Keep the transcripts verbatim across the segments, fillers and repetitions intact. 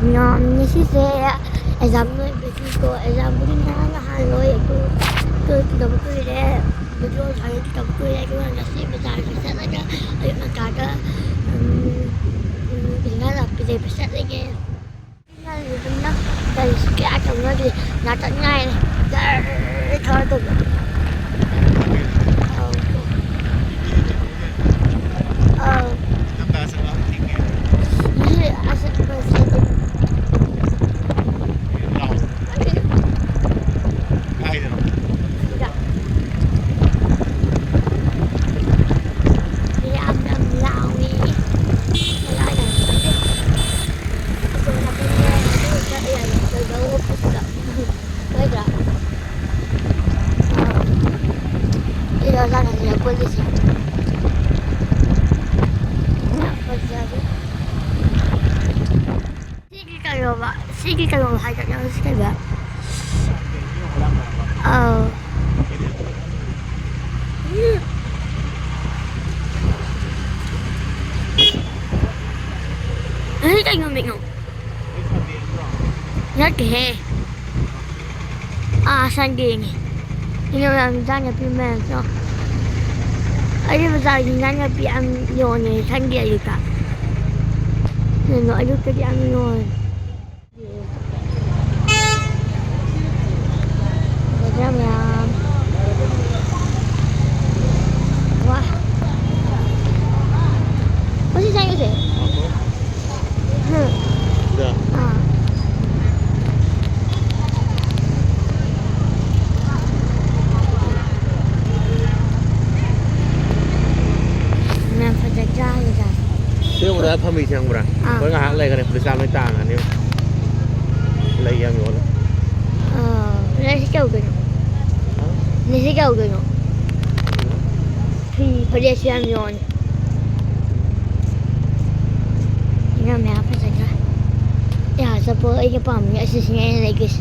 ꯃꯌꯥꯝ, ꯉꯁꯤꯁꯦ ꯑꯦꯛꯖꯥꯝ ꯂꯣꯏꯕꯒꯤꯀꯣ, ꯑꯦꯛꯖꯥꯝꯕꯨꯗꯤ ꯉꯔꯥꯡ ꯅꯍꯥꯟ ꯂꯣꯏ, ꯑꯗꯨ ꯇꯨꯗꯕ ꯀꯨꯏꯔꯦ, ꯚꯤꯗꯤꯑꯣ ꯊꯥꯒꯠꯈꯤꯗꯕ ꯀꯨꯏꯔꯦ꯫ ꯑꯗꯨꯒ ꯉꯁꯤ ꯕꯖꯥꯔꯁꯦ ꯆꯠꯂꯒ ꯑꯌꯨꯛ ꯉꯟꯇꯥꯗ, ꯎꯝ, ꯎꯝ, ꯏꯟꯖꯥꯡ ꯅꯥꯄꯤ ꯂꯩꯕ ꯆꯠꯂꯒꯦ꯫ ꯏꯟꯖꯥꯡ ꯅꯥꯄꯤ ꯑꯗꯨꯝꯅ ꯀꯔꯤꯁꯨ ꯀꯌꯥ ꯇꯧꯅꯗꯦ, ꯉꯥꯛꯇꯪ ꯉꯥꯏꯔꯦ꯫ ꯖꯔ ꯊꯧꯔ ꯇꯧꯕ꯫ ꯑꯧ꯫ ꯑꯧ꯫ ꯁꯤ ꯑꯁ ꯁꯤꯗ꯫ ꯌꯥꯝ ꯌꯥꯝ ꯂꯥꯎꯏ꯫ ꯀꯗꯥꯏꯗꯅꯣ ꯈꯪꯗꯦ꯫ ꯑꯁꯣꯝ ꯅꯥꯀꯟꯗ ꯑꯗꯨ ꯆꯠ ꯌꯥꯏ꯫ ꯀꯩꯅꯣ ꯑꯣꯐꯤꯁꯇ꯫ ꯅꯣꯏꯗ꯭ꯔꯥ? ꯑꯥ꯫ ꯁꯤꯗ ꯑꯣꯖꯥꯅ ꯁꯤꯗ ꯄꯨꯜꯂꯤꯁꯦ꯫ ꯌꯥꯝ ꯐꯖꯔꯦ꯫ ꯁꯤꯒꯤ ꯀꯩꯅꯣꯕ, ꯁꯤꯒꯤ ꯀꯩꯅꯣ ꯍꯥꯏꯒꯠꯂꯒ ꯁꯤ ꯀꯩꯕ? ꯑꯥ꯫ ꯉꯁꯤ ꯀꯩ ꯅꯨꯃꯤꯠꯅꯣ? ꯅꯠꯇꯦꯍꯦ꯫ ꯑꯥ, ꯁꯟꯗꯦꯅꯦ꯫ ꯀꯩꯅꯣ ꯌꯥꯝ ꯏꯟꯖꯥꯡ ꯅꯥꯄꯤ ꯃꯌꯥꯝꯁꯨ꯫ ꯑꯩꯗꯤ ꯕꯖꯥꯔꯒꯤ ꯏꯟꯖꯥꯡ ꯅꯥꯄꯤ ꯌꯥꯝ ꯌꯣꯜꯂꯦ ꯁꯟꯗꯦ ꯑꯌꯨꯛꯇ꯫ ꯀꯩꯅꯣ ꯑꯌꯨꯛꯇꯗꯤ ꯌꯥꯝ ꯌꯣꯜꯂꯦ꯫ ꯕꯖꯥꯔ ꯃꯌꯥꯝ꯫ ꯋꯥ꯫ ꯃꯁꯤ ꯆꯪꯉꯤꯁꯦ꯫ ꯍꯝ꯫ ꯁꯤꯗ꯫ ꯑꯥ꯫ ꯃꯌꯥꯝ ꯐꯖꯗ꯭ꯔꯥ ꯍꯥꯏꯕ ꯖꯥꯠꯁꯦ? ꯁꯤ ꯌꯦꯡꯉꯨꯗ ꯐꯝꯃꯤꯁꯦ ꯈꯪꯕ꯭ꯔꯥ? ꯑꯥ꯫ ꯑꯩꯈꯣꯏ ꯉꯥꯏꯍꯥꯛ ꯂꯩꯔꯒꯅꯦ ꯄꯨꯂꯤꯁ ꯂꯥꯛꯑꯒ ꯅꯣꯏ ꯇꯥꯡꯉꯅꯤ꯫ ꯂꯩ ꯌꯥꯝ ꯌꯣꯜꯂꯦ꯫ ꯑꯥ, ꯂꯩꯁꯤ ꯀꯧꯗꯣꯏꯅꯣ? ꯍꯥ? ꯂꯩꯁꯤ ꯀꯧꯗꯣꯏꯅꯣ? ꯐꯤ ꯐꯅꯦꯛꯁꯨ ꯌꯥꯝ ꯌꯣꯜꯂꯦ꯫ ꯏꯅꯝꯃ ꯌꯥꯝ ꯐꯖꯗ꯭ꯔꯥ? ꯌꯥ, ꯆꯠꯄ ꯑꯩꯒ ꯄꯥꯝꯃꯤ꯫ ꯑꯁꯤꯁꯤꯅꯦ ꯑꯩꯅ ꯂꯩꯒꯦꯁꯦ꯫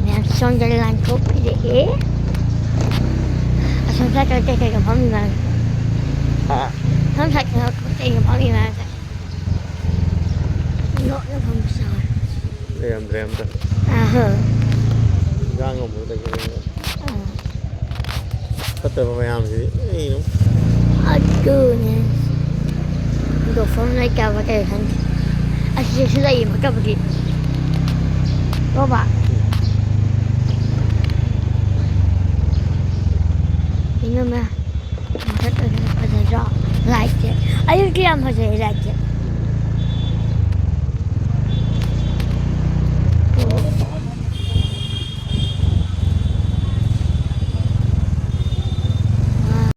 ꯃꯌꯥꯝ ꯁꯣꯝꯗ ꯂꯥꯟꯊꯣꯛꯄꯤꯔꯛꯑꯦ꯫ ꯑꯁꯣꯝ ꯁꯥꯏꯠꯇ ꯀꯩꯀꯩꯅꯣ ꯐꯝꯃꯤ ꯃꯌꯥꯝꯁꯦ꯫ ꯍꯥ? ꯁꯣꯝ ꯁꯥꯏꯠꯇ ꯀꯩꯀꯩꯅꯣ ꯐꯝꯃꯤ ꯃꯌꯥꯝꯁꯦ꯫ ꯂꯩꯔꯝꯗ꯭ꯔꯦ ꯑꯝꯇ꯫ ꯑꯍ ꯏꯟꯖꯥꯡ ꯉꯝꯕꯗꯒꯤ ꯑꯥ ꯐꯠꯇꯕ ꯃꯌꯥꯝꯁꯤꯗꯤ ꯑꯩꯅ ꯑꯗꯨꯅꯦ꯫ ꯍꯨꯟꯗꯣꯛꯐꯝ ꯂꯩꯇꯕ ꯀꯩ ꯈꯪꯗꯦ꯫ ꯑꯁꯤꯁꯨ ꯂꯩꯌꯦ ꯐꯠꯇꯕꯗꯤ꯫ ꯔꯣꯕꯥ꯫ ꯏꯅꯝꯃ꯫ ꯃꯊꯛꯇ ꯐꯖꯗ꯭ꯔꯣ? ꯂꯥꯏꯠꯁꯦ꯫ ꯑꯌꯨꯛꯇꯤ ꯌꯥꯝ ꯐꯖꯩ ꯂꯥꯏꯠꯁꯦ꯫